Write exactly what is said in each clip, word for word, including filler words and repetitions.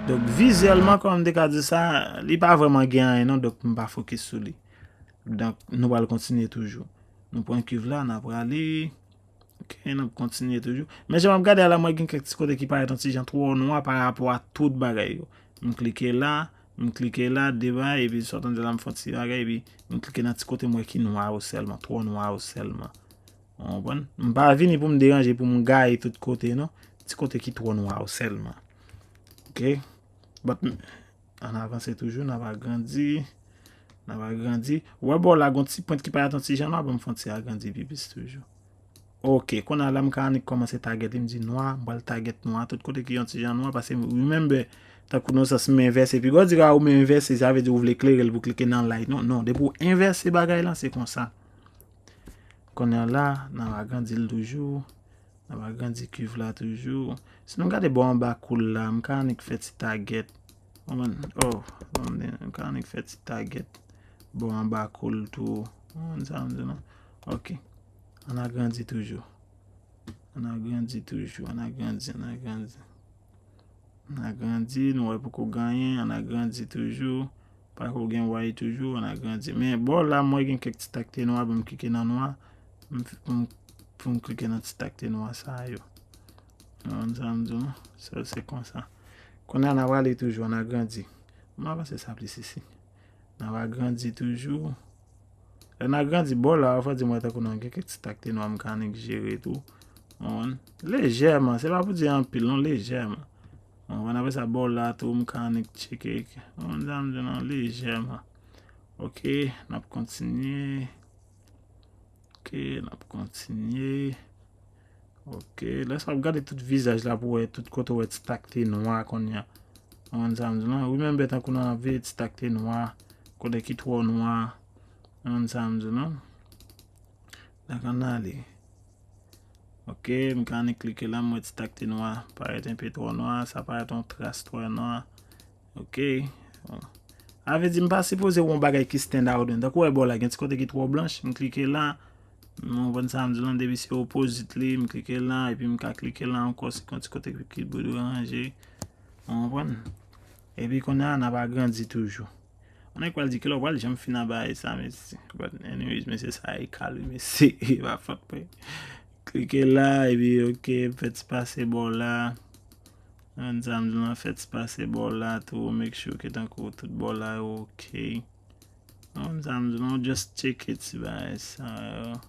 Donk, vizyèlman, kòm m te ka di sa, li pa vrèman gen anyen non, donk m pa fokis sou li. Donk, nou pral kontinye toujou. Nou pran kuv la, n a prale. Ok, n ap kontinye toujou. Men jan m ap gade a la, mwen gen kèk ti kote ki parèt yon ti jan twò nwa pa rapò a tout bagay yo. M klike la, m klike la, de bagay, epi sa w tande la, m fè yon ti bagay, epi m klike nan ti kote m wè ki nwa yo sèlman, twò nwa yo sèlman. Ou konprann? M pa vini pou m deranje, pou m gaye tout kote, non. Ti kote ki twò nwa yo sèlman. Ok? But, ann avanse toujou, n ap agrandi. N ap agrandi. Ou wè bò la, gon ti pwent ki parèt yon ti jan nwa, ban m fè yon ti agrandi pi plis toujou. Ok, kounye a la, m ka annik kòmanse target li, m di nwa, m pral target nwa, tout kote ki yon ti jan nwa, paske remember, tankou nan sans m envèse, pi gwo di ka ou m envèse, sa vle di ou vle klere l pou klike nan light, non, non, depi ou envèse bagay lan, se konsa. Kounye a la, n ap agrandi l toujou, n ap agrandi kuv la toujou. Si nou gade bò anba koul la, m ka annik fè ti target. Ou konprann? Oh, m ka annik fè ti target bò anba koul tou. Ou konprann sa m di non? Ok. Ann agrandi toujou. Ann agrandi toujou, ann agrandi, ann agrandi. Ann agrandi, nou wè poko gen anyen, ann agrandi toujou. Pako gen way toujou, ann agrandi. Men bò la, mwen gen kèk ti takte nwa, ban m klike nan nwa. M f- pou m- pou m klike nan ti takte nwa sa yo. Ou konprann sa m di w? Se, se konsa. Kounye a, n a prale toujou, ann agrandi. M avanse sa plis isi. N ap agrandi toujou. Lè n agrandi bò la, ou fè di mwen tankou nan gen kèk ti takte nwa m ka annik jere tou. Ou konprann? Lejèman, se pa pou di anpil, non, lejèman. Ou konprann? Apre sa, bò la tou, m ka annik tcheke. Ou konprann sa m di w, non, lejèman. Ok, n ap kontinye. Ok, n ap kontinye. Ok, lè sa w ap gade tout vizaj la pou wè tout kote w wè ti takte nwa kounye a. Ou konprann sa m di w lan? Remember tankou nan ap veye ti takte nwa, kote ki twò nwa. Ou konprann sa m di w lan? N a konn ale. Ok, m ka annik klike la, m wè ti takte nwa parèt enpe twò nwa, sa parèt yon tras twò nwa. Ok. Bon. Sa vle di m pa sipoze wè yon bagay ki stand out, men tankou wè bò la, gen ti kote ki twò blanch, m klike la, m konprann sa m di w lan, depi se opozit li, m klike la, epi m ka klike la ankò, si gen ti kote ki boudo ranje, ou konprann? Epi kounye a, n ap agrandi toujou. Ou nèk pral di, kilè w pral janm fin a bagay sa, mesye? But anyways, mesye, sa e kal, mesye, e pa fòt mwen. Klike la, epi ok, fè ti pase bò la. Ou konprann sa m di w lan, fè ti pase bò la tou, make sure ke tankou tout bò la yo ok. Ou konprann sa m di w lan, just check it, ti bagay sa yo.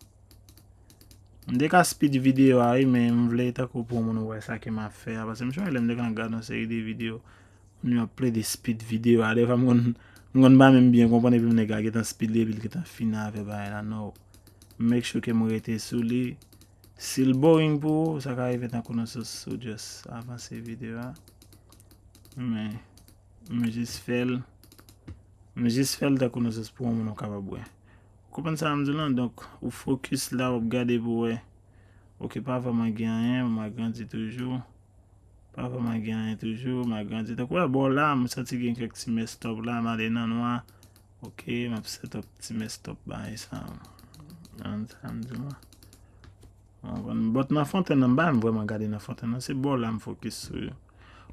M te ka speed videyo a wi, men m vle tankou pou moun wè sa ke m ap fè a, paske m sonje lè m te konn gade yon seri de videyo, moun yo ap plede speed videyo a, defwa m konn, m konn pa menm byen konprann, epi m nèg la gentan speed li, epi l gentan fini avè bagay la, no. Make sure ke m rete sou li. Si l boring pou ou, sa ka rive tankou nan sans ou just avanse videyo a. Men, m jis fè l, m jis fè l tankou nan sans pou yon moun ou kapab wè. Ou konprann sa m di w lan? Donk, ou fokis la, w ap gade pou wè. Ok, pa vrèman gen anyen, m agrandi toujou. Pa vrèman gen anyen toujou, m agrandi. Tankou wè bò la, m santi gen kèk ti mess up la, m ale nan nwa. Ok, m ap set up ti mess up bagay sa. An, sa m di w lan. Ou konprann? But nan fontenn nan, m pa menm vrèman gade nan fontenn nan, se bò la m fokis sou yo.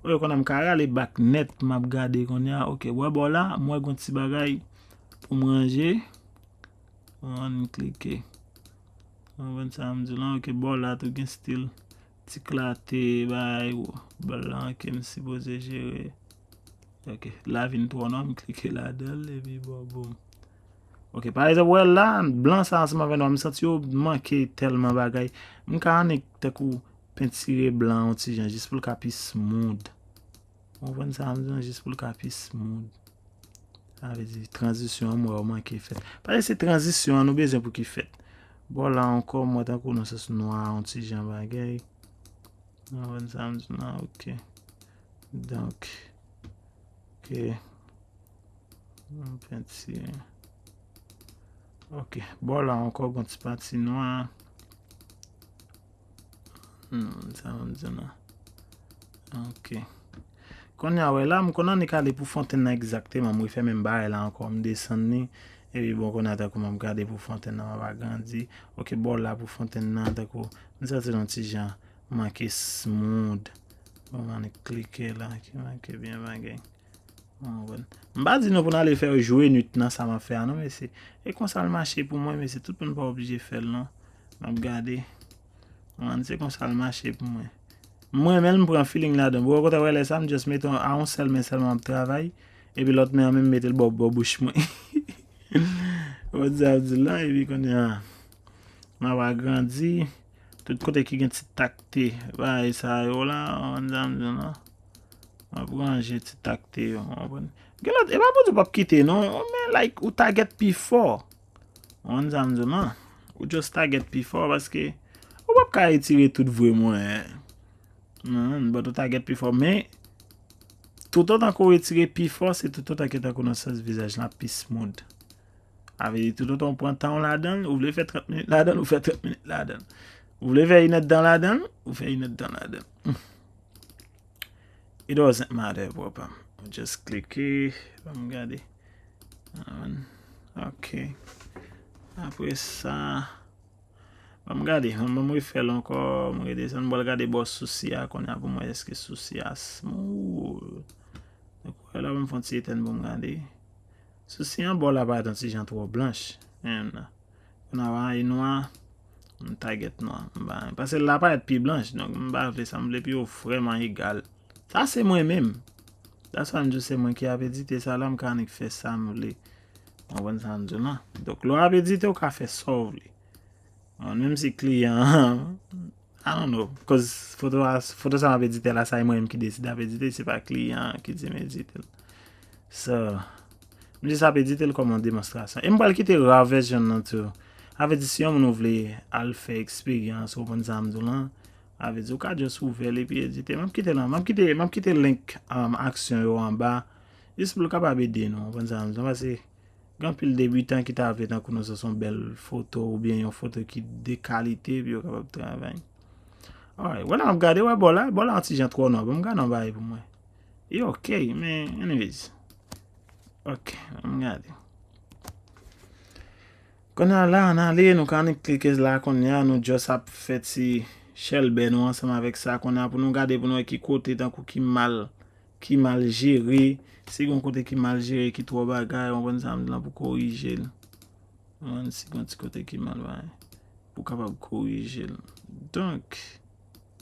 Ok, kounye a m ka rale back nèt, m ap gade kounye a. Ok, wè bò la, m wè gon ti bagay pou m ranje. Ou konprann, m klike. Ou konprann sa m di w lan? Ok, bò la tou gen stil ti klate bagay blan ke m sipoze jere. Ok, la vin twò nwa, m klike ladan l, epi bon, boum. Ok, pa egzanp, wè la, blan sa ansanm avè nwa, m santi yo manke tèlman bagay. M ka annik tankou pentire blan yon ti jan, jis pou l ka pi smooth. Ou konprann sa m di w lan, jis pou l ka pi smooth. Sa vle di, tranzisyon an, m wè yo manke fèt. Paske se tranzisyon an nou bezwen pou ki fèt. Bò la ankò, m wè tankou nan sans nwa, yon ti jan bagay. Ou konprann sa m di w lan, ok. Donk, ok. M pentire. Ok, bò la ankò, gon ti pati nwa. Hmm, sa m di w lan. Ok. Kounye a, wè la, m konn annik ale pou fontenn nan egzakteman. M refè menm bagay la ankò. M desann li. Epi bon, kounye a, tankou m ap gade pou fontenn nan, m ap agrandi. Ok, bò la pou fontenn nan, tankou, m santi l yon ti jan manke smooth. Bon, m annik klike la, ki manke byen bagay. Ou konprann? M pa di nou pou n ale fè jwe nwit nan sa m ap fè a, non, mesye. E konsa l mache pou mwen, mesye. Tout moun pa oblije fè l, non. M ap gade. Ou konprann? Se konsa l mache pou mwen. Mwen menm, m pran feeling ladan. Bon, okontrè, wè, lè sa, m just mete a yon sèl men sèlman m ap travay. Epi lòt men an menm, m mete l bò, bò bouch mwen. Ou konprann sa m di la? Epi kounye a, m ap agrandi. Tout kote ki gen ti takte, bagay sa yo la, ou konprann sa m di w la. M ap ranje ti takte yo, ou konprann? Gen lòt, e pa pou di w p ap kite, non, men, like, ou target pi fò. Ou konprann sa m di w la? Ou just target pi fò, paske ou p ap ka retire tout vre mwen. Non, but ou target pi fò, men toutotan ke w retire pi fò, se toutotan ke tankou nan sans vizaj la pi smooth. Sa vle di toutotan w pran tan w ladan l, ou vle fè trant minit ladan l, ou fè trant minit ladan l. Ou vle fè inèdtan ladan l, ou fè inèdtan ladan l. It doesn't matter, bro, pa m. Ou just klike, ban m gade. Amen. Ok. Apre sa, ban m gade, ban m refè l ankò, m redesann, m pral gade bò sousi a kounye a pou m wè èske sousi a smooth. Donk, wè la, ban m fè yon ti etèn pou m gade. Sousi an bò la parèt yon ti jan twò blanch. Menm nan. Kounye a, e nwa, m target nwa. M pa, paske la parèt pi blanch, donk m pa vle sa, m vle pou yo vrèman egal. Sa se mwen menm. That's why m di w se mwen ki ap edite sa la, m ka annik fè sa m vle. Ou konprann sa m di w la? Donk, lè w ap edite, ou ka fè sa w vle. Bon, menm si kliyan an, I don't know, 'cause foto a, foto sa m ap edite la, sa e mwen menm ki deside ap edite, se pa kliyan an ki di m edite l. So, m jis ap edite l kòm yon demonstrasyon. E m pral kite raw version nan tou. Sa vle di si yon moun ou vle al fè eksperyans, ou konprann sa m di w lan, sa vle di ou ka just ouvè l epi edite. M ap kite lan, m ap kite, m ap kite link, um, aksyon yo anba, jis pou l kapab ede nou, ou konprann sa m di w lan, paske gen anpil debitan ki ta vle tankou nou se yon bèl foto oubyen yon foto ki de kalite epi yo kapab travay. Alright, wè la m ap gade, wè bò la, bò la yon ti jan twò nwa. Bon, m gade yon bagay pou mwen. E ok, men anyways. Ok, m gade. Kounye a la, ann ale, nou ka annik klike la kounye a, nou just ap fè ti chèlbè nou ansanm avèk sa kounye a pou nou gade pou nou wè ki kote tankou ki mal, ki mal jere. Si gen yon kote ki mal jere, ki twò bagay, ou konprann sa m di lan pou korije l. Ou konprann, si gen yon ti kote ki mal bagay, pou kapab korije l. Donk,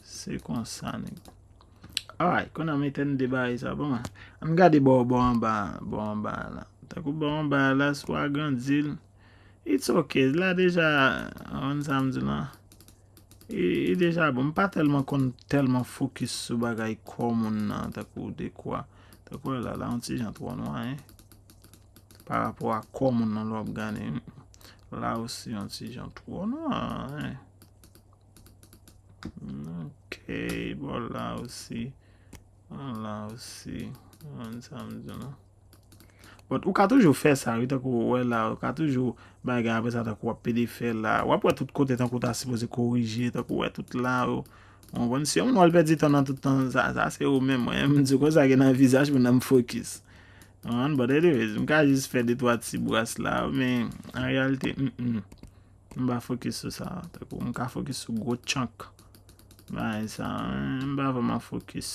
se konsa, nèg. Alright, kounye a m etèn de bagay sa. Bon, ann gade bò, bò anba, bò anba la. Tankou bò anba la, si w agrandi l, it's ok. La deja, ou konn sa m di la. E, e deja bon, m pa tèlman konn tèlman fokis sou bagay kò moun nan, tankou dekwa. Tankou la, la, yon ti jan twò nwa, hein. Pa rapò a kò moun nan, lè w ap gade. La osi, yon ti jan twò nwa, hein. Ok, bò la osi. Bò la osi. Ou konn sa m di w lan. But ou ka toujou fè sa, wi, tankou ou wè la, ou ka toujou bagay apre sa, tankou w ap pede fè la. W ap wè tout kote, tankou w ta sipoze korije, tankou w wè tout la, ou, ou konprann? Si yon moun wè l pèdi tan nan tout tan, sa, sa se ou menm. Mwen, m di w konsa ke nan vizaj moun nan m fokis. Ou konprann? But anyways, m ka jis fè de twa ti bras la, men an reyalite, mm, mm. M pa fokis sou sa. Tankou m ka fokis sou gwo chunk. Bagay sa, m pa vrèman fokis.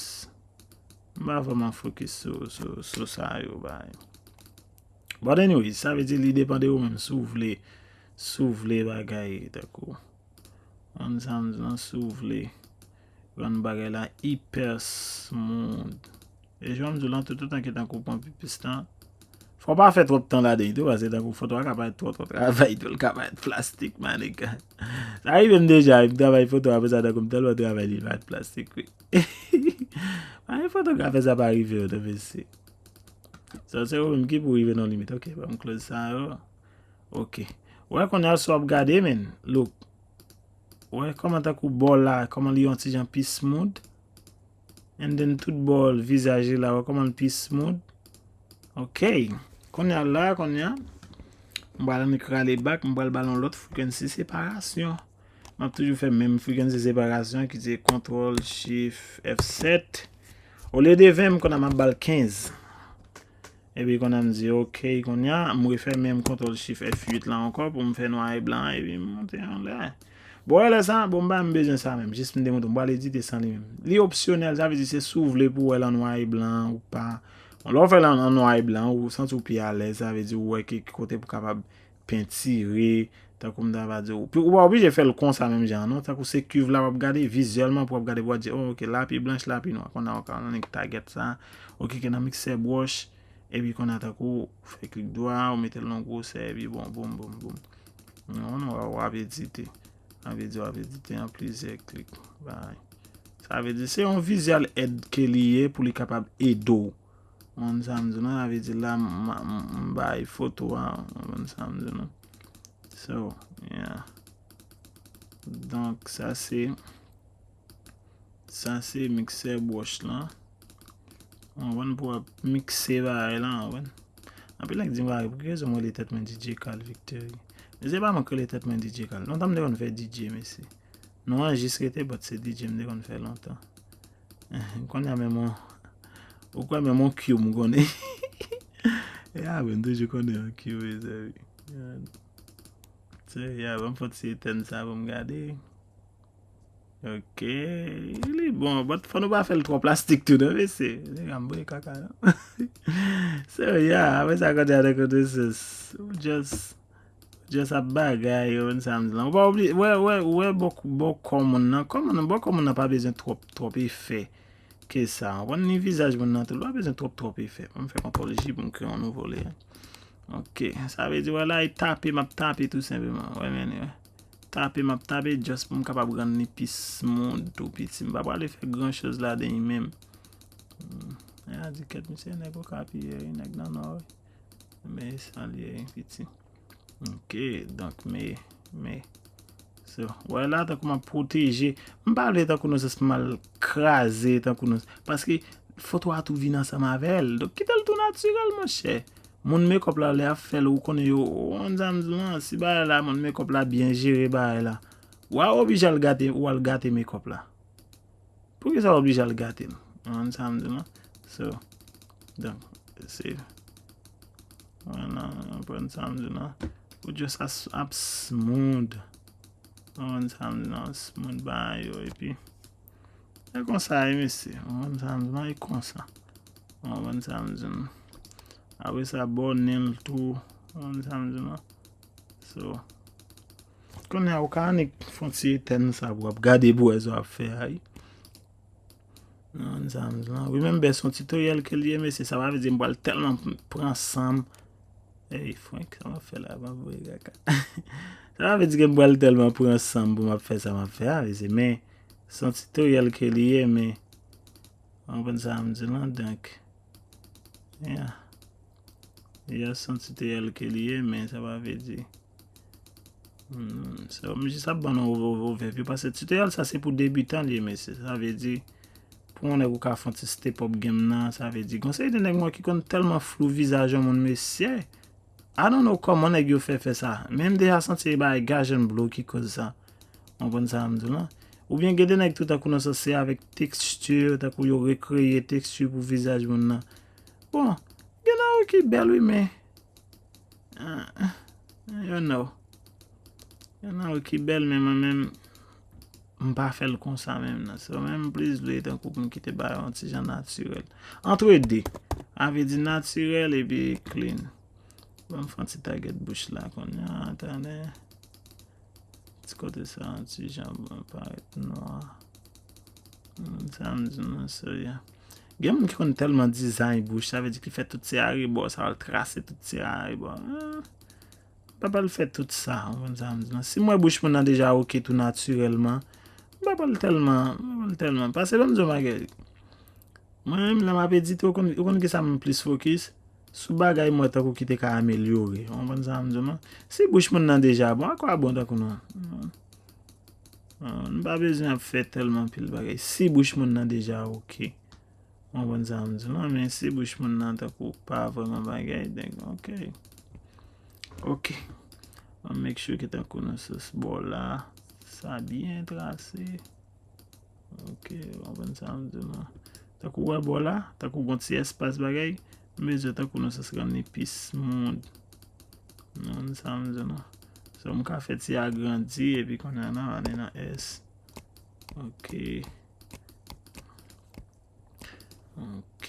M pa vrèman fokis sou, sou, sou sa yo, bagay. But anyways, sa vle di li depann de ou menm si w vle, si w vle bagay, tankou. Ou konn sa m di lan, si w vle rann bagay la hyper smooth. E jan m di w lan, toutotan ke tankou w pran pi plis tan, fò w pa fè twòp tan ladan l tou, paske tankou foto a ka parèt twò, twò travay tou, l ka parèt plastik, my nigga. Sa rive m deja, m travay foto, apre sa, tankou m tèlman travay li parèt plastik, wi. Ay, fotografè sa pa rive yo, tou, mesye. Sa, se ou menm ki pou rive nan limit. Ok, ban m close sa yo. Ok. Wè, kounye a, si w ap gade, men, look. Wè, kòman tankou bò la, kòman li yon ti jan pi smooth. And then tout bò vizaj li la, wè kòman l pi smooth. Ok. Kounye a la, kounye a, m pral annik rale back, m pral ba l yon lòt frequency separasyon. M ap toujou fè menm frequency separasyon ki se control shift F sèt. Olye de ven, m konnen m ap ba l kenz. Epi kounye a m di ok, kounye a, m refè menm control shift F uit la ankò pou m fè nwa e blan, epi m monte anlè. Bon, wè lè sa, bon, m pa menm bezwen sa menm. Jis m te montre, m pral edite san li menm. Li opsyonèl, sa vle di se si w vle pou w wè l an nwa e blan ou pa. Bon, lè w fè l an, an nwa e blan, ou santi w pi alèz, sa vle di ou wè ki, ki kote pou kapab pentire, tankou m ta va di w. Ou pa oblije fè l konsa menm jan, non. Tankou se kuiv la w ap gade, vizyèlman pou w ap gade, pou w ap di, oh, ok, la pi blanch, la pi nwa. Kounye a w ka nan target sa. Ok, ke nan mixer brush, epi kounye a tankou, ou fè klik dwa, ou mete l nan gwosè, epi bon, boum, boum, boum. Non, non, w ap edite. Sa vle di w ap edite an plizyè klik. Bay. Sa vle di se yon visual aid ke li ye pou li kapab ede w. Ou konn sa m di w, non? Sa vle di la, m, m, m bay foto a, ou konn sa m di w, non? So, yeah. Donk, sa se, sa se mixer brush lan. Ou konprann, pou w ap mikse bagay lan, ou konprann. Anpil nèg di m, "Bagay, pou ki rezon m rele tèt mwen D J Carl Victory?" Men se pa mwen k rele tèt mwen D J Carl. Lontan m te konn fè D J, mesye. Non an jis rete, but se D J m te konn fè lontan. Kounye a menm on, ou kwè menm on Q m konnen. Ya, mwen toujou konnen on Q, mezanmi. Se, ya, ban m fè ti etèn sa pou m gade. Ok, li bon, but fò nou pa fè l twò plastik tou, non, mesye. Se ka m boule kaka, non? So, yeah, apre sa, kote a, kote sis. Ou just, just ap bagay, ou konn sa m di lan. Ou pa oubli, wè, wè, wè, bò, bò kò moun nan. Kò moun nan, bò kò moun nan pa bezwen twòp, twòp efè ke sa. Ou konn ni vizaj moun nan tou, li pa bezwen twòp, twòp efè. Mwen fè kontwòl J pou m kreye yon nouvo layer. Ok, sa vle di, wè la, e tape, m ap tape tou senpleman. Wè, men, wè. Tape, m ap tape, just pou m kapab rann li pi smooth tou piti. M pa prale fè gran choz ladan li menm. Hmm. Ya, di kèt, misye, nèg Okapi ye, wi, nèg nan Nò, wi. Men sa li ye, wi, piti. Ok, donk, men, men. So, wè la, tankou m ap pwoteje. M pa vle tankou nou jis mal kraze, tankou nou, paske foto a tou vin ansanm avè l. Donk, kite l tou natirèl, monchè. Moun makeup la, lè y ap fè l, ou konnen yo, ou konn sa m di w lan, si bagay la, moun makeup la byen jere bagay la, w a oblije al gate, ou al gate makeup la. Poukisa w oblije al gate l? Ou konn sa m di w lan? So, donk, se, vwala, ou konprann sa m di w lan? Ou just as-, ap smooth. Ou konprann sa m di w lan? Smooth bagay yo, epi, e konsa, e mesye. Ou konprann sa m di w lan? E konsa. Ou konprann sa m di w lan? Apre sa, bò nen l tou. Ou konprann sa m di w lan? So, kounye a, ou ka annik fè yon ti etèn sa pou w ap gade pou wè sa w ap fè a, wi. Ou konprann sa m di w lan? Remember, se yon tutorial ke l ye, mesye, sa pa vle di m pral tèlman pran san m. Ey, Frank, sa m ap fè la, m ap voye kaka. Sa pa vle di ke m pral tèlman pran san m pou m ap fè sa m ap fè a, mesye, men se yon tutorial ke l ye, men, ou konprann sa m di w lan, donk, yeah. Yeah, se yon tutorial ke l ye, men sa pa vle di. Hmm, so, m jis ap ban nou overview, paske tutorial sa se pou debitan li ye, mesye. Sa vle di, pou yon nèg ou ka fè yon ti step up game nan, sa vle di, gon seri de nèg mwen ki konn tèlman flou vizaj yon moun, mesye. I don't know kòman nèg yo fè fè sa. Men m deja santi e bagay guys and blue ki koz sa. Ou konprann sa m di w lan? Oubyen gen de nèg tou tankou nan sans se avèk teksti, tankou yo rekreye teksti pou vizaj moun nan. Bon, gen nan yo ki bèl wi, men, ah, you know. Gen nan yo ki bèl, men mwen menm, m pa fè l konsa menm nan. So, menm m plis vle tankou pou m kite bagay yon ti jan natirèl. Antre de. Sa vle di natirèl epi clean. Bon, m fè yon ti target bouch la kounye a, tande. Ti kote sa, yon ti jan bon, parèt nwa. Hmm, sa m di nou, serye. Gen moun ki konn tèlman dizay bouch, sa vle di ki fè tout ti arebò, sa al trase tout ti arebò. Ah, m pa pral fè tout sa, ou konn sa m di nou. Si m wè bouch moun nan deja oke tou natirèlman, m pa pral tèlman, m pa pral tèlman. Paske ban m di yon bagay. Mwen menm, lè m ap edite, ou konn, ou konn kisa m plis fokis? Sou bagay mwen tankou ki te ka amelyore. Ou konprann sa m di w lan? Si bouch moun nan deja bon, akwabon tankou nou? Non. Non, nou pa bezwen ap fè tèlman pil bagay. Si bouch moun nan deja oke. Ou konprann sa m di w lan? Men si bouch moun nan tankou pa vrèman bagay, donk, oke. Oke. An make sure ke tankou nou sou bò la, sa byen trase. Ok, w konprann sa m di w lan? Tankou w wè bò la, tankou gon ti espas bagay, m bezwen tankou nou sens rann li pi smooth. Ou konprann sa m di w lan? So, m ka fè ti agrandi, epi kounye a la, ale nan S. Ok. Ok.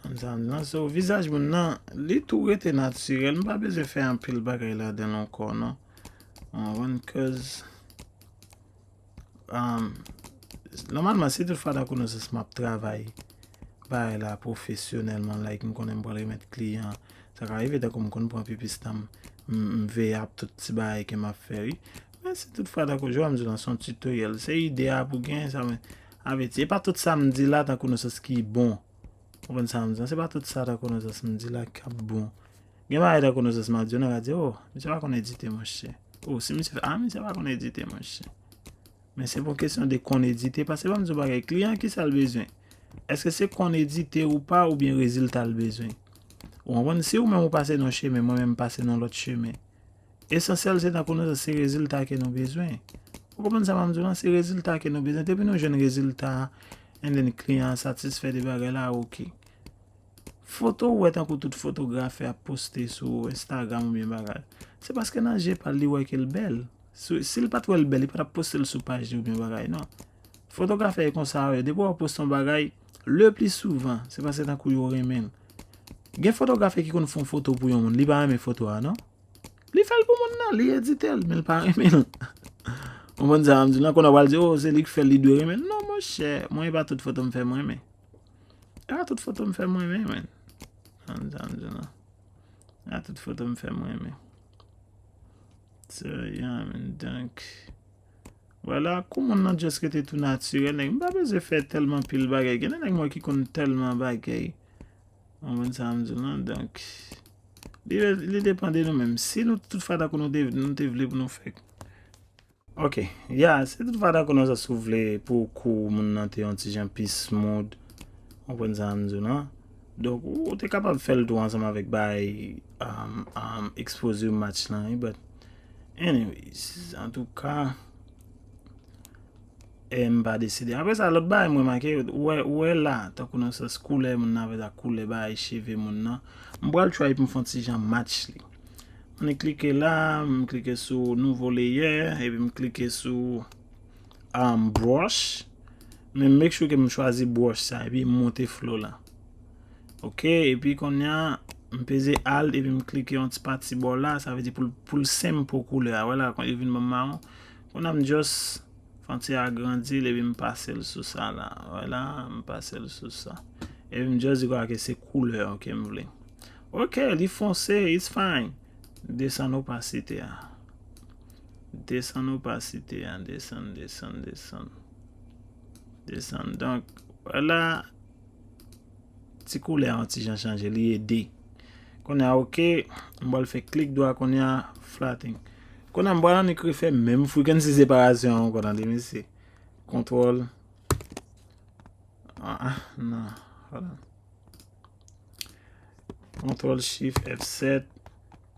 Ann sa m nan. So, vizaj moun nan, li tou rete natirèl. M pa bezwen fè anpil bagay ladan l ankò, non. Ou konprann? Cause, um, nòmalman, si tout fwa tankou nou sens m ap travay bagay la pwofesyonèlman, like, m konnen m pral remèt kliyan, sa ka rive tankou m konn pran pipis tan m, m, m veye ap tout ti bagay ke m ap fè, wi. Men si tout fwa tankou jodi a m di w lan se yon tutorial, se ide a pou gen, sa vle, sa vle di, e pa tout sa m di la tankou nou sens ki bon. Ou konprann sa m di w lan? Se pa tout sa tankou nou sens m di la k ap bon. Gen bagay tankou nou sens m ap di w, nou ka di, "Oh, misye pa konn edite, monchè. Oh, si misye fè, ah, misye pa konn edite, monchè." Men se pa yon kesyon de konn edite, paske ban m di w bagay, kliyan ki sa l bezwen? Èske se konn edite ou pa, oubyen rezilta l bezwen? Ou konprann? Si ou menm ou pase nan yon chemen, mwen menm m pase nan lòt chemen. Esansyèl se tankou nou se rezilta ke nou bezwen. Ou konprann sa m ap di w lan? Se rezilta ke nou bezwen. Depi nou jwenn rezilta a, and then kliyan an satisfè de bagay la, ok. Foto ou wè tankou tout fotografè ap poste sou Instagram oubyen bagay, se paske nan je pa l li wè ke l bèl. Si, si l pa t wè l bèl, li pa t ap poste l sou paj li oubyen bagay, non. Fotografè e konsa yo ye. Depi w ap poste yon bagay, le pli souvan, se paske tankou yo renmen l. Gen fotografè ki konn fè yon foto pou yon moun, li pa renmen foto a, non. Li fè l pou moun nan, li edite l, men l pa renmen l. Ou konprann sa m di w lan? Kounye a w pral di, "Oh, se li k fè l, li dwe renmen l." Non, monchè, mwen, e pa tout foto m fè m renmen. E pa tout foto m fè m renmen, men. Ann sa m di w lan. E pa tout foto m fè m renmen. So, yeah, man, donk, vwala, kou moun nan just rete tou natirèl, nèg, m pa bezwen fè tèlman pil bagay. Gen de nèg mwen ki konn tèlman bagay. Ou konprann sa m di w lan? Donk, li, li depann de nou menm. Si nou tout fwa tankou nou te, nou te vle pou nou fè. Ok, ya, si tout fwa tankou nou sens ou vle pou kou moun nan te yon ti jan pi smooth. Ou konprann sa m di w lan? Donk, ou, ou te kapab fè l tou ansanm avèk bay, um, um, exposure match lan, wi, but anyways, antouka, e m pa deside. Apre sa, lòt bagay m remake, ou wè, ou wè la, tankou nan sans koulè moun nan avèk koulè bagay cheve moun nan. M pral try pou m fè yon ti jan match li. Mwen klike la, m klike sou nouvo layer, epi m klike sou, um, brush. Men make sure ke m chwazi brush sa, epi m monte flow la. Ok, epi kounye a, m peze alt, epi m klike yon ti pati bò la, sa vle di pou l, pou l senp pou koulè a. Vwala, kon li vin ban m mawon. Kounye a m just fè yon ti agrandi l, epi m pase l sou sa la. Vwala, m pase l sou sa. Epi m just di kwa ke se koulè, ok, m vle. Ok, li fonse, it's fine. Desann opasite a. Desann opasite a, desann, desann, desann. Desann. Donk, vwala, ti koulè a yon ti jan chanje, li ede. Kounye a, ok, m pral fè klik dwa, kounye a, flatten. Kounye a, m pral annik refè menm frequency separasyon an ankò, tande, mesye. Kontwòl. Ah, ah, non, hold on. Kontwòl Shift F sèt.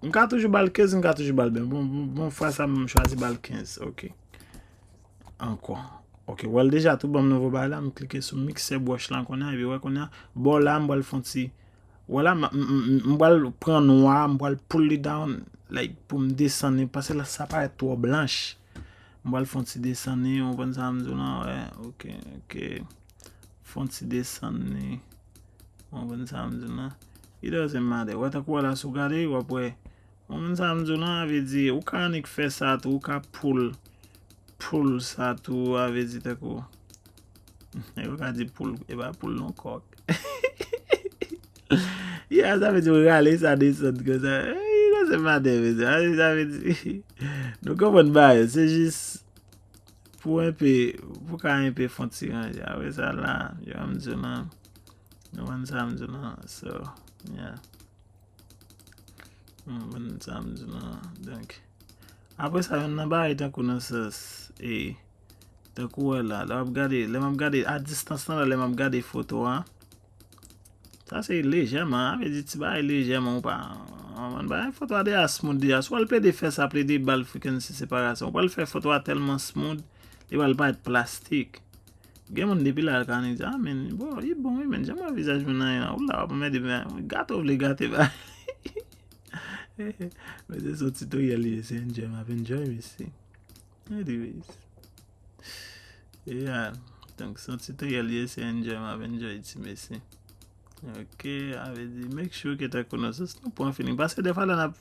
M ka toujou ba l kenz, m ka toujou ba l ven. Bon, bon, bon, fwa sa, m chwazi ba l kenz. Ok. Ankò. Ok, w wè l deja tou ban m nouvo bagay la, m klike sou mixer brush la kounye a, epi w wè kounye a, bò la, m pral fè yon ti, vwala, m, m, m, m pral pran nwa, m pral pull li down, like, pou m desann li, paske la, sa parèt twò blanch. M pral fè yon ti desann li, ou konprann sa m di w lan, wè, ok, ok. Fè yon ti desann li, ou konprann sa m di w lan. It doesn't matter. Wè, tankou wè la, si w gade, w ap wè, ou konprann sa m di w lan, sa vle di, ou ka annik fè sa tou, ou ka pull, pull sa tou, sa vle di tankou, e ou ka di poul, e pa poul non, kòk. Ya, sa vle di ou rale sa desann konsa. It doesn't matter, mesye. Sa vle di, nou konprann bagay yo, se jis pou enpe, pou ka enpe fè yon ti ranje. Apre sa la, yo, m di w lan, nou konn sa m di w lan, so, yeah. Ou konprann sa m di w lan, donk. Apre sa, youn nan bagay tankou nan sans, e, tankou wè la, lè w ap gade, lè m ap gade, a distans lan la, lè m ap gade foto a, sa se lejèman, sa vle di ti bagay lejèman, ou pa, ou konprann, bagay foto a deja smooth deja. Si w al plede fè sa, plede ba l frequency separasyon, ou pral fè foto a tèlman smooth, li pral parèt plastik. Gen moun depi la, l ka annik di, "Ah, men, bon, li bon, wi, men, jan m wè vizaj moun nan ye la, ou la, w ap anmède, men, gate w vle gate, ba." Mesye, se yon tutorial li ye, se enjoy m ap enjoy, mesye. Anyways. Yeah. Donk, se yon tutorial li ye, se enjoy m ap enjoy, ti mesye. Ok, sa vle di, make sure ke tankou nou, nou pran feeling. Paske defwa lè n ap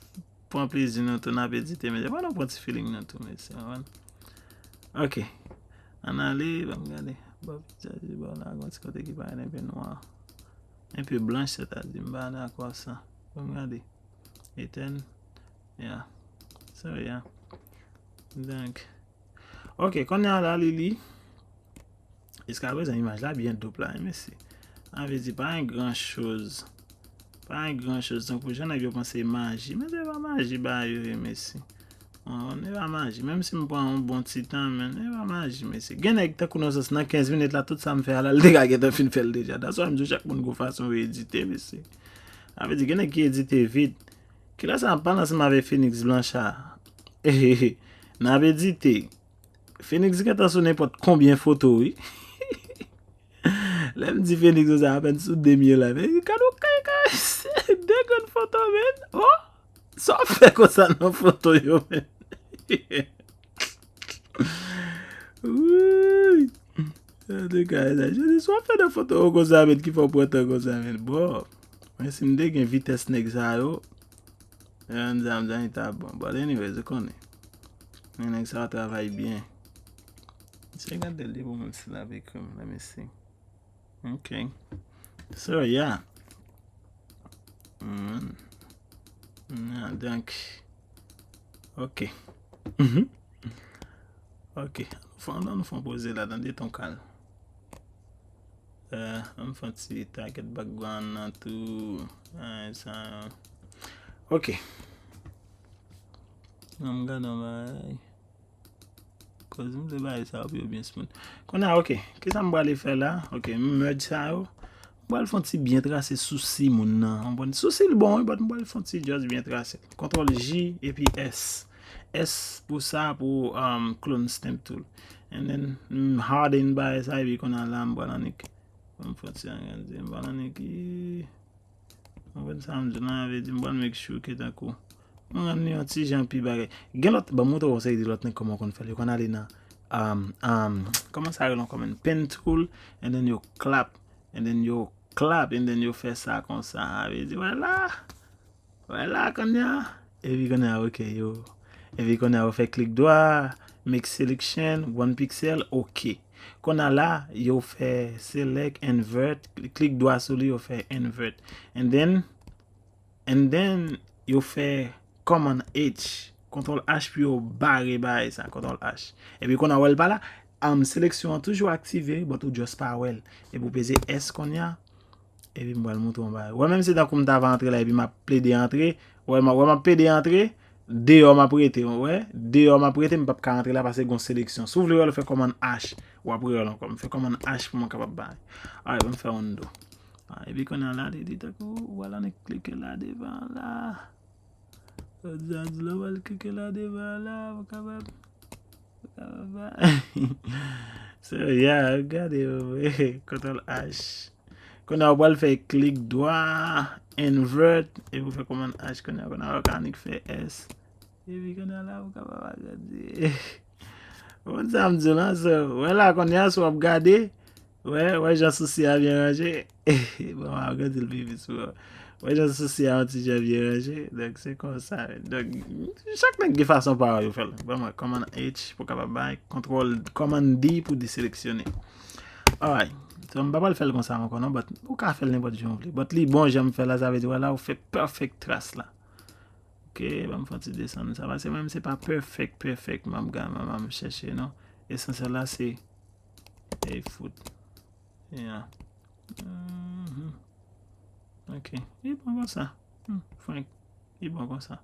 pran plezi nou tou, n ap edite, men defwa nou pran ti feeling nou tou, mesye, w konprann? Ok. Ann ale, ban m gade. Bon, pita di, bon, la, gon ti kote ki parèt enpe nwa. Enpe blanch, sètadi, m pa dakò sa. Ban m gade. Etèn. Yeah. So, yeah. Donk, ok, kounye a la, li, li. Jiskaprezan, imaj la byen dop la, wi, mesye. Sa vle di, pa gen gran choz. Pa gen gran choz. Tankou jan nèg yo panse maji. Men se pa maji bagay yo ye, mesye. An, se pa maji. Menm si m pran yon bon ti tan, men se pa maji, mesye. Gen nèg, tankou nan sans, nan kenz minit la, tout sa m fè a la, li te ka gentan fin fè l deja. That's why m di w chak moun gon fason yo edite, mesye. Sa vle di, gen nèg ki edite vit. Kilè sa m ap pale ansanm avèk Phoenix Blanchard? N ap edite. Phoenix gentan sou nenpòt konbyen foto, wi. Lè m di Phoenix, sa apèn sou de mil la. Men gade w kay kay, se de grenn foto, men. Oh! Sa w fè konsa nan foto yo, men? Wouy! Antouka, sa, jodi, sa w fè nan foto yo konsa, men, ki fè w pran tan konsa, men? Bon, men si m te gen vitès nèg sa yo, Yon dam, dam, li ta bon. But anyways, ou konnen. Men nèg sa yo travay byen. Se gade li pou mwen si l ap ekri m. Let me see. Ok. So, yeah. Mm. Yeah, donk. Ok. Mhm. Ok. Fò nou fè yon poze la, tande ton kal. Eh, ann fè yon ti target background nan tou. Eh, sa. Ok. Ann gade yon bagay. Koz m vle bagay sa yo pou yo byen smooth. Kounye a, ok. Kisa m prale fè la? Ok, m merge sa yo. M pral fè yon ti byen trase sousi moun nan. Ou konprann? Sousi l bon, wi, but m pral fè yon ti just byen trase. Kontwòl J epi S. S pou sa, pou, um, clone stamp tool. And then, m harden bagay sa, epi kounye a la, m pral annik. Ban m fè yon ti agrandi, m pral annik, ou konprann sa m di w la, vle di, m pral make sure ke tankou, m rann li yon ti jan pi bagay. Gen lòt, ban m montre w yon seri de lòt nèg kòman yo konn fè l. Yo konn ale nan, um, um, kòman sa rele ankò, man? Pen tool, and then yo clap, and then yo clap, and then yo fè sa konsa. Sa vle di, wè la. Wè la kounye a. Epi kounye a, ok, yo. Epi kounye a, yo fè klik dwa, make selection, one pixel, ok. Kounye a la, yo fè select, invert, klik dwa sou li, yo fè invert. And then, and then, yo fè command H, kontwòl H pou yo bare bagay sa, kontwòl H. Epi kounye a, wè l pa la, um, seleksyon an toujou aktive, but ou just pa wè l. Epi ou peze S kounye a, Epi m pral montre w yon bagay. Wè, menm si tankou m ta va antre la, epi m ap plede antre, wè, m, wè, m ap plede antre, deyò m ap rete, wè, deyò m ap rete, m p ap ka antre la paske gon seleksyon. Si w vle wè l, fè command H, w ap rewè l ankò. M fè command H pou mwen kapab bay. Alright, ban m fè undo. Ah, epi kounye a la, li di tankou, ou pral annik klike la devan la. Ou di, ou di, ou pral klike la devan la, ou kapab. So, yeah, gade, kontwòl H. Kounye a, ou pral fè klik dwa, invert, epi ou fè command H, kounye a, kounye a, ou ka annik fè S. Epi kounye a la, ou kapab agrandi. Ou konn sa m di w la, so, wè la, kounye a, si w ap gade, wè, wè jan sousi a byen ranje. Bon, m ap agrandi l pi vit sou ou. Wè jan sousi a yon ti jan byen ranje. Donk, se konsa. Donk, chak nèg gen fason pa yo fè l. Ban mwen command H pou kapab bay, kontwòl, command D pou deseleksyone. Alright. So, m pa pral fè l konsa ankò, non, but ou ka fè l nenpòt jan w vle. But li bon jan m fè la, sa vle di, wè la, ou fè perfect trace la. Ok, ban m fè yon ti desann sa. Paske mwen menm, se pa perfect, perfect, m ap ga-, m ap chèche, non. Esansyèl la, se, ey, fout. Yeah. Mhm. Ok. Li bon konsa. Hmm, Frank. Li bon konsa.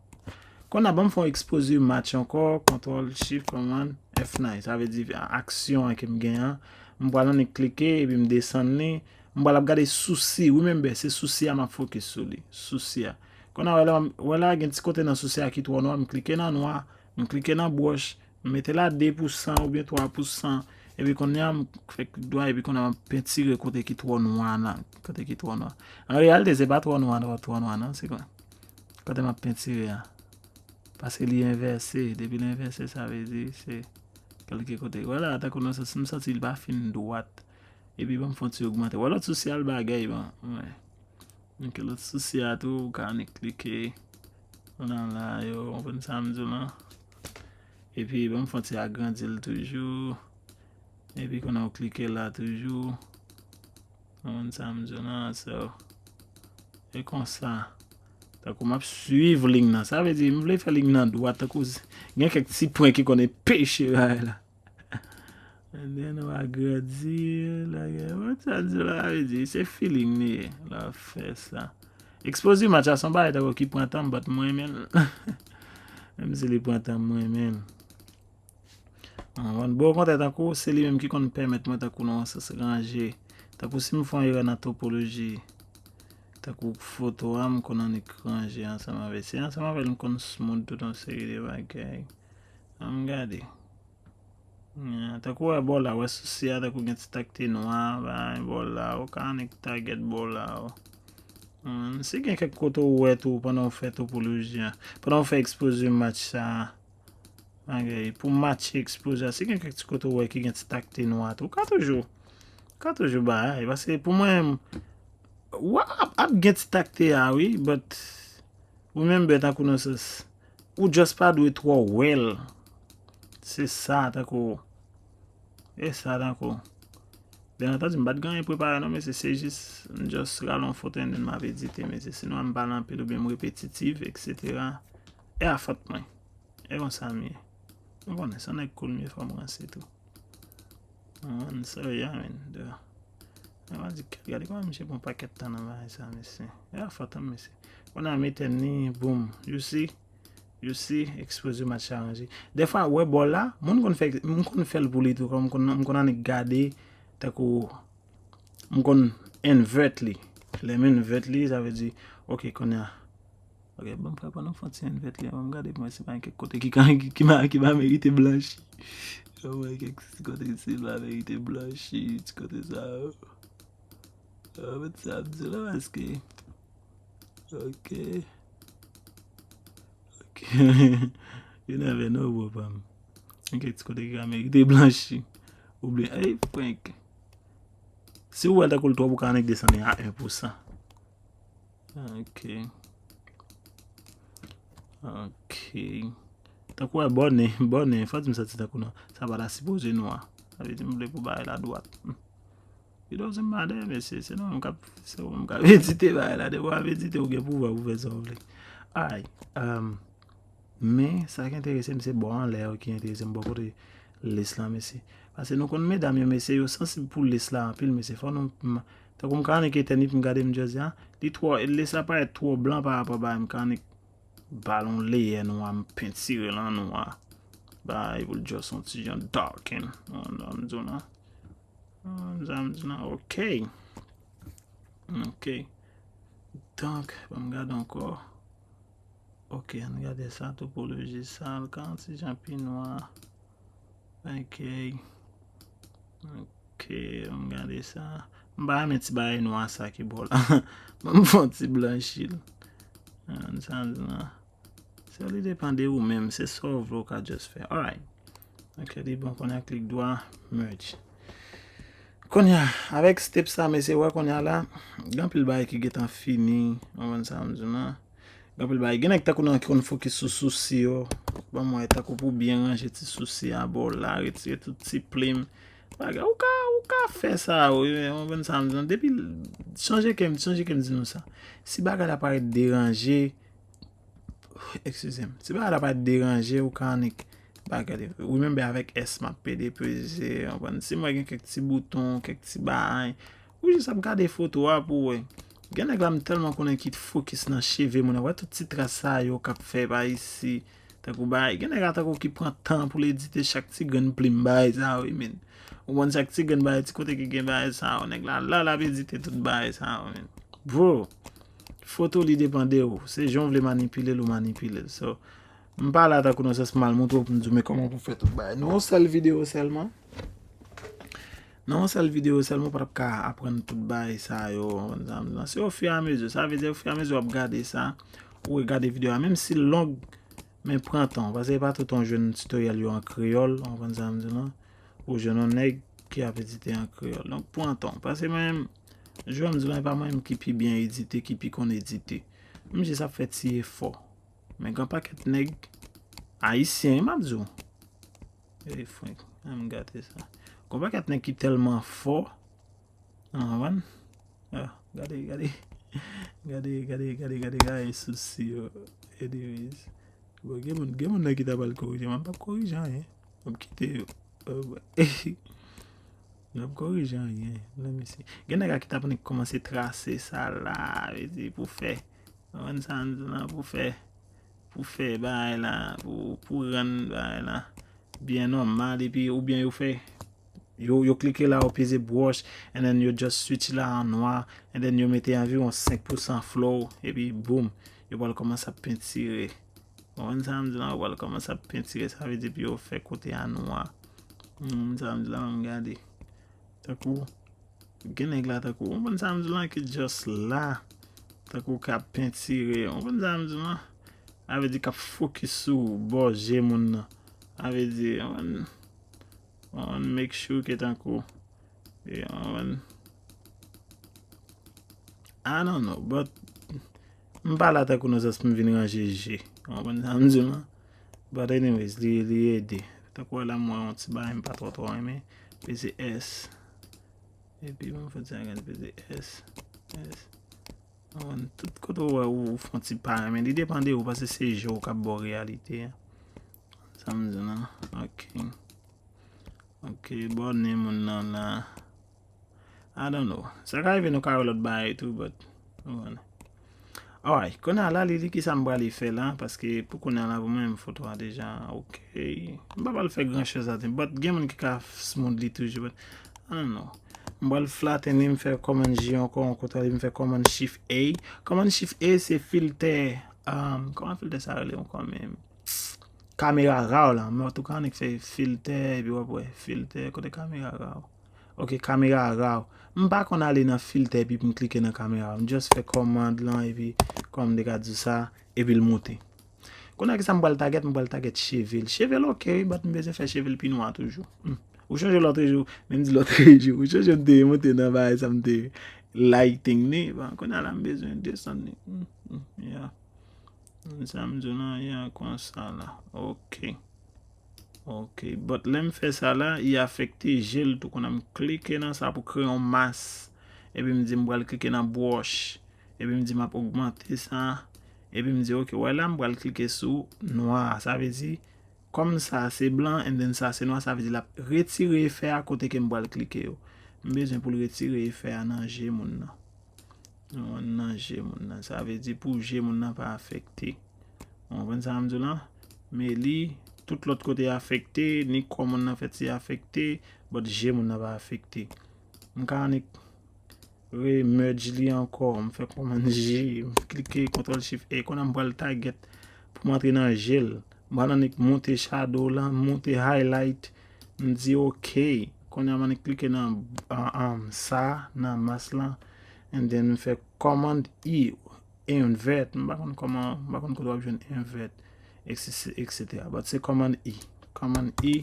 Kounye a, ban m fè yon exposure match ankò, kontwòl, shift, command, F nine. Sa vle di, a-, aksyon an ke m gen an. M pral annik klike, epi m desann li. M pral ap gade sousi. Remember, se sousi a m ap focus sou li. Sousi a. Kounye a, wè la, wè la, gen ti kote nan sousi a ki twò nwa. M klike nan nwa. M klike nan brush. M mete la de pou san oubyen twa pou san. Epi kounye a, m fè klik dwa, epi kounye a, m pentire kote ki twò nwa la. Kote ki twò nwa. An reyalite, se pa twò nwa, twò, twò nwa, non. Se kon, Kote m ap pentire a. Paske li envèse. Depi li envèse, sa vle di se kèlke kote. Wè la, tankou nan sans, m santi li pa fin dwat. Epi ban m fè yon ti ogmante. Wè lòt sosyal bagay, ban. Wè. Donk, lòt sosyal tou, ou ka annik klike. Ou nan la, yo, ou konprann sa m di w lan. Epi, ban m fè yon ti agrandi l toujou. Epi, konnen ou klike la toujou. Ou konprann sa m di w lan, so. E konsa. Tankou m ap swiv liy nan. Sa vle di, m vle fè liy nan dwat, tankou s-, gen kèk ti pwen ki konn enpeche bagay la. And then, ou agrandi, lage, wè sa di la, vle di, se feeling li ye, la fè sa. Exposure match a se yon bagay tankou ki pran tan, but mwen renmen l. Menm si li pran tan, mwen renmen l. Bon, bon, bon, kontè tankou, se li menm ki konn pèmèt mwen tankou nan yon sans ranje. Tankou si m fè yon erè nan topoloji, tankou foto a, m konn annik ranje ansanm avè, se ansanm avè l m konn smooth tout yon seri de bagay. An m gade. Yeah, tankou wè bò la, wè sosyal, tankou gen ti takte nwa, bay bò la, ou ka annik target bò la, ou. Hmm, si gen kèk kote ou wè tou, pandan w fè topoloji a, pandan w fè exposure match sa, bagay, pou match exposure a, si gen kèk ti kote ou wè ki gen ti takte nwa tou, ou ka toujou, ou ka toujou bay, paske pou mwen, w ap, ap gen ti takte a, wi, but remember, tankou nan sans, ou just pa dwe twò wè l. Se sa, tankou. E sa, tankou. Byen antandi, m pa t gen anyen prepare non, mesye, se jis, m just rale yon foto and then m ap edite, mesye. Sinon, m pale anpil oubyen m repetitif, et cetera. E a fòt mwen. E konsa m ye. M konnen, se yon nèg cool m ye, fò m ranse tou. An, sorry, yeah, man. Duh. Mwen di, gade kòman misye pran pakèt tan nan bagay sa, mesye. E a fòt an, mesye. Kounye a, m etèn li, boom. You see? You see? Exposure match la ranje. Dèfwa, wè bò la, moun konn fè, m konn fè l pou li tou, kòm m konn, m konn annik gade, tankou, m konn invert li. Lè m invert li, sa vle di, ok, kounye a, Ok, ban m fè pandan m fè yon ti invert li, ban m gade pou mwen si pa gen kèk kote ki ka, ki, ki pa, ki pa merite blanchi. Ban m wè kèk ti kote ki pa merite blanchi, ti kote sa yo. An fèt, sa ap di la, paske, ok. Ok. You never know, bro, pa m. Gen kèk ti kote ki ka merite blanchi. Oubyen, ey, prank. Si w wè l tankou l twòp, ou ka annik desann li a en pou san. Ok. Ok. Tankou wè bòne, bòne, fò di m santi tankou non. Sa pa ta sipoze nwa. Sa vle di m vle pou bagay la dwat. Hmm. It doesn't matter, mesye. Se nou menm k ap, se ou menm k ap edite bagay la. Depi w ap edite, ou gen pouvwa pou fè sa w vle. Alright. Um, Men, sa ki enterese m, se bò anlè yo ki enterese m, bò kote lace lan, mesye. Paske nou konn medam yo, mesye, yo sansib pou lace la anpil, mesye. Fò nou, m, tankou m ka annik etèn li pou m gade, m just di, a, li twò, lace la parèt twò blan pa rapò ba m, ka annik ba l yon leyè nwa, m pentire l an nwa. Bay pou l just yon ti jan darken. An, an, m di w la. An, sa m di w la, ok. Ok. Donk, ban m gade ankò. Ok, ann gade sa, topoloji sa, l ka yon ti jan pi nwa. Ok. Ok, ann gade sa. M pa renmen ti bagay nwa sa ki bò la. Ban m fè yon ti blanchi l. An, sa, sa. Se li depann de ou menm, se sa w vle w ka just fè. Alright. Ok, li bon, kounye a klik dwa, merge. Kounye a, avèk step sa, mesye, wè kounye a la, gen anpil bagay ki gentan fini, w konprann sa m di w lan. Gen anpil bagay, gen nèg tankou nou ki konn fokis sou sousi yo. Ban m wè, tankou pou byen ranje ti sousi a bò la, retire tout ti plim. Bagay, ou ka, ou ka fè sa, wi, men w konprann sa m di w lan. Depi, chanje kè m, chanje kè m di nou sa. Si bagay la parèt deranje, Eskize m. Si bagay la pa deranje ou, ka annik bagay. Remember, avèk S m ap pede peze, w konprann? Si m wè gen kèk ti bouton, kèk ti bagay, ou jis ap gade foto a pou w wè. Gen nèg la m tèlman konnen ki fokis nan cheve moun nan. Wè tout ti tras sa yo k ap fè pa isi. Tankou bagay. Gen nèg la tankou ki pran tan pou l edite chak ti grenn plim bagay sa yo, wi, men. Ou konn chak ti grenn bagay, ti kote ki gen bagay sa yo. Nèg la, la, l ap edite tout bagay sa yo, men. Bro, foto li depann de ou. Se jan w vle manipile l, ou manipile l. So, m pa la tankou nan sans m al montre w pou m di w men kòman pou fè tout bagay. Nan yon sèl videyo sèlman. Nan yon sèl videyo sèlman, ou pa t ap ka aprann tout bagay sa yo. Se ofiramizi. Sa vle di, ofiramizi w ap gade sa, ou regade videyo a, menm si l long, men pran tan w, paske e pa tout tan w jwenn tutorial yo an kreyòl, ou konprann sa m di w lan, ou jwenn yon nèg ki ap edite an kreyòl. Donk, pran tan w, paske mwen menm, jan m di w lan, e pa mwen menm ki pi byen edite, ki pi konn edite. M jis ap fè ti efò. Men gen pakèt nèg ayisyen, m ap di w. Ey, Frank, an m gate sa. Gen pakèt nèg ki tèlman fò, ou konprann? Ah, gade, gade. Gade, gade, gade, gade, gade sousi yo. Anyways. Bon, gen moun, gen moun nan ki ta pral korije, mwen p ap korije anyen. M ap kite yo. Oh, boy. M p ap korije anyen. Let me see. Gen nèg la ki t ap annik kòmanse trase sa la, vle di pou fè. Ou konprann sa m di w lan, pou fè, pou fè bagay la, pou, pou rann bagay la byen nòmal, epi oubyen yo fè, yo, yo klike la, yo peze brush, and then yo just switch la an nwa, and then yo mete anviwon senk pousan flow, epi boom, yo pral kòmanse ap pentire. Ou konprann sa m di w lan, yo pral kòmanse ap pentire, sa vle di pou yo fè kote a nwa. Hmm, sa m di w lan, m gade. Tankou, gen nèg la tankou, ou konprann sa m di w lan, ki just la. Tankou k ap pentire, ou konprann sa m di w lan. Sa vle di k ap fokis sou bò je moun nan. Sa vle di, ou konprann, ou konprann, make sure ke tankou, e, ou konprann, I don't know, but m pa la tankou nan sans pou m vin ranje je. Ou konprann sa m di w lan? But anyways, li, li ede. Tankou wè la, m wè yon ti bagay m pa twò twò renmen. Peze S. Epi m fè ti gade peze S. S. Ou konprann, tout kote w wè ou, ou fè yon ti pa renmen. Li depann de ou, paske se je w k ap ba w reyalite a. Sa m di w lan. Ok. Ok, bò nen moun nan la. I don't know. Sa ka rive nou ka wè lòt bagay tou, but, ou konprann. Alright, kounye a la, li, li ki sa m prale fè la, paske pou kounye a la, pou mwen, foto a deja, ok. M pa pral fè gran choz aten, but gen moun ki ka smooth li toujou, but, I don't know. M pral flatten li, m fè Command J ankò, yon kote li, m fè Command Shift A. Command Shift A se filtè, um, kòman filtè sa rele ankò menm? Kamera raw la, men antouka, annik fè filtè, epi w ap wè, filtè, kote kamera raw? Ok, kamera raw. M pa konn ale nan filtè epi m klike nan kamera. M just fè kòmand lan epi, kòm m te ka di w sa, epi l moute. Kounye a kisa m pral target, m pral target cheve l. Cheve l ok, wi, but m bezwen fè cheve l pi nwa toujou. Hmm. Ou chonje lòtrejou, men m di lòtrejou, ou chonje m te monte nan bagay sa m te lighting ni. Bon, kounye a la m bezwen desann li. Hmm, hmm, yeah. Sa m di w lan, yeah, konsa la. Ok. Ok, but lè m fè sa la, li afekte je l tou. Kounye a m klike nan sa pou kreye yon mas. Epi m di m pral klike nan brush. Epi m di m ap ogmante sa. Epi m di, ok, wè la, m pral klike sou nwa a. Sa vle di, kòm sa se blan, and then sa se nwa, sa vle di l ap retire efè a kote ke m pral klike yo. M bezwen pou l retire efè a nan je moun nan. Nan je moun nan. Sa vle di pou je moun nan pa afekte. Ou konprann sa m di w lan? Men li, tout lòt kote afekte, ni kò moun nan fèt se afekte, but je moun nan pa afekte. M ka annik re-merge li ankò, m fè kòmand J, m klike Ctrl Shift A, kounye a m pral target pou m antre nan je l. M pral annik monte shadow lan, monte highlight, m di ok. Kounye a m annik klike nan, an, an, sa, nan mas lan, and then m fè kòmand E, invert, m pa konn kòman, m pa konn kote w ap jwenn invert, et cetera. But se kòmand E. Kòmand E.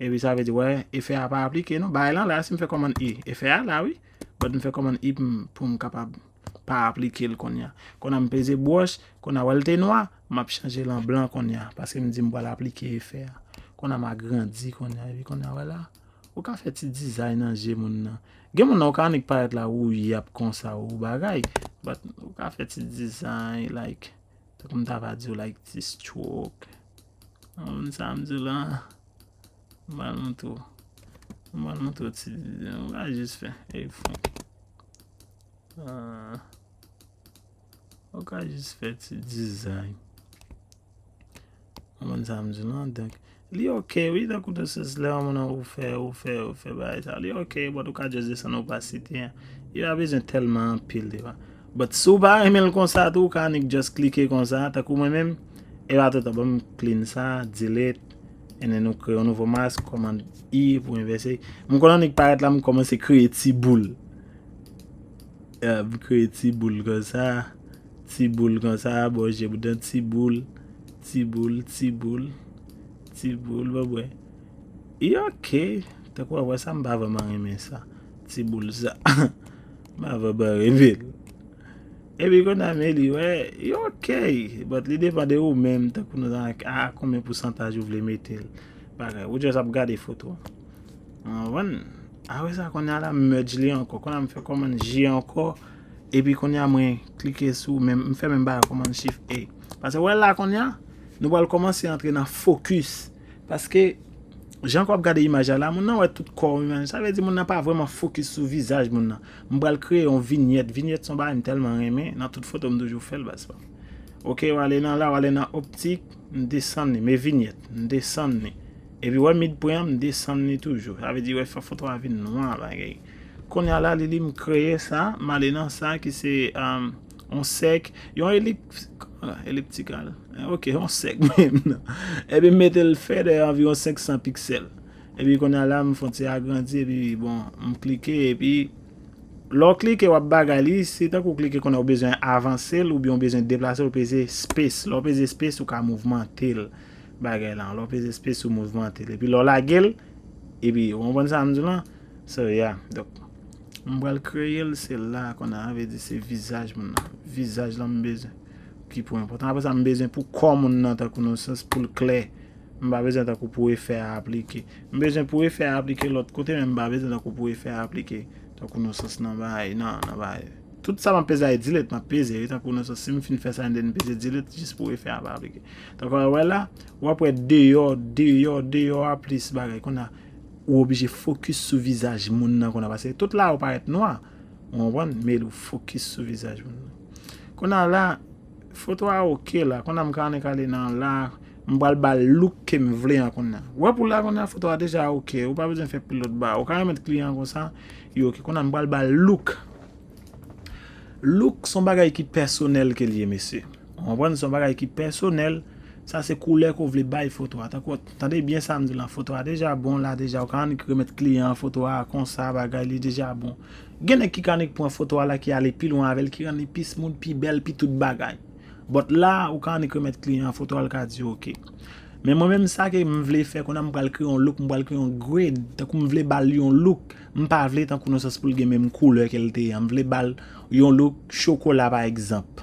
Epi sa vle di, wè, efè a pa aplike, non. Bagay lan la, si m fè kòmand E. Efè a la, wi. But m fè kòmand E pou m, pou m kapab pa aplike l kounye a. Kounye a m peze brush, kounye a wè l te nwa, m ap chanje l an blan kounye a. Paske m di m pral aplike efè a. Kounye a m agrandi kounye a. Epi kounye a, wè la, ou ka fè ti dizay nan je moun nan. Gen moun nan ou ka annik parèt la, ou yap konsa, ou bagay. But ou ka fè ti dizay, like, tankou m ta va di w, like, ti stroke. Ou konprann sa m di w lan? M pral montre w. M pral montre w ti, ou ka jis fè. Ey, Frank. Ah. Ou ka jis fè ti dizay. Ou konprann sa m di w lan? Donk, li ok, wi, tankou de sens lè yon moun ou fè, ou fè, ou fè bagay sa. Li ok, but ou ka just desann opasite an. Li pa bezwen tèlman anpil, te pa. But si w pa renmen l konsa tou, ou ka annik just klike konsa, tankou mwen menm, e pa tout tan, ban m clean sa, delete, and then nou kreye yon nouvo mask, kòmand E pou envèse. M konn annik parèt la, m kòmanse kreye ti boul. Eh, m kreye ti boul konsa. Ti boul konsa, bò je boudan, ti boul, ti boul, ti boul, ti boul, bò bwè. E ok, tankou w wè sa, m pa vrèman renmen sa. Ti boul sa. M pa vrèman renmen l. Epi kounye a men li wè, e ok, but li depann de ou menm, tankou nou a, a konbyen pousantaj ou vle mete l. Bagay, ou just ap gade foto. Ou konprann? Apre sa, kounye a la, m merge li ankò. Kounye a m fè kòmann je ankò. Epi kounye a mwen klike sou, men m fè menm bagay kòmann shift A. Paske wè la kounye a, nou pral kòmanse antre nan focus. Paske, jan ke w ap gade imaj la, la, moun nan wè tout kò imaj. Sa vle di moun nan pa vrèman focus sou vizaj moun nan. M pral kreye yon vinyèt. Vinyèt se yon bagay m tèlman renmen. Nan tout foto m toujou fè l, baz pa. Ok, w ale nan la, w ale nan optik, m desann li. Men vinyèt, m desann li. Epi wè midpoint an, m desann li toujou. Sa vle di wè fè foto a vin nwa, bagay. Kounye a la, li, li m kreye sa, m ale nan sa ki se, um, yon sèk, yon elips, ah, eliptikal. Ok, yon sèk menm nan. Epi m mete l fè de anviwon senk san piksèl. Epi kounye a la, m fè yon ti agrandi, epi bon, m klike, epi lè w klike, w ap bagay li, se tankou w klike kounye a ou bezwen avanse l, oubyen ou bezwen deplase l, ou peze space. Lè w peze space, ou ka mouvmante l, bagay la. Lè w peze space, ou mouvmante l. Epi lè w lage l, epi, ou konprann sa m di w lan? So, yeah. Donk, m pral kreye l, se la kounye a, vle di se vizaj moun nan. Vizaj lan m bezwen ki pou enpòtan. Apre sa, m bezwen pou kò moun nan, tankou nan sans pou l klè. M pa bezwen tankou pou efè a aplike. M bezwen pou efè a aplike lòt kote, men m pa bezwen tankou pou efè a aplike tankou nan sans nan bagay, nan, nan bagay. Tout sa m ap peze a e delete, m ap peze, wi, tankou nan sans si m fin fè sa, and then m peze delete, jis pou efè a pa aplike. Tankou wè la, w ap wè deyò, deyò, deyò a plis bagay. Kounye a, ou oblije focus sou vizaj moun nan kounye a, paske tout la ou parèt nwa. Ou konprann? Men ou focus sou vizaj moun nan. Kounye a la, foto a ok la. Kounye a m ka annik ale nan la, m pral ba l look ke m vle an kounye a. Wè pou la kounye a, foto a deja ok. Ou pa bezwen fè pil lòt bagay. Ou ka remèt kliyan konsa, yo ok. Kounye a m pral ba l look. Look se yon bagay ki pèsonèl ke l ye, mesye. Ou konprann? Se yon bagay ki pèsonèl. Sa se koulè ke w vle bay foto a. Tankou, tande byen sa m di lan, foto a deja bon la, deja ou ka annik remèt kliyan an foto a konsa, bagay li deja bon. Gen nèg ki ka annik pran foto a la, ki ale pi lwen avè l, ki rann li pi smooth, pi bèl, pi tout bagay. But la, ou ka annik remèt kliyan an foto a, l ka di ok. Men mwen menm sa ke m vle fè, kounye a m pral kreye yon look, m pral kreye yon grade, tankou m vle ba l yon look, m pa vle tankou nan sans pou l gen menm koulè ke l te ye an, m vle ba l yon look chokola pa egzanp.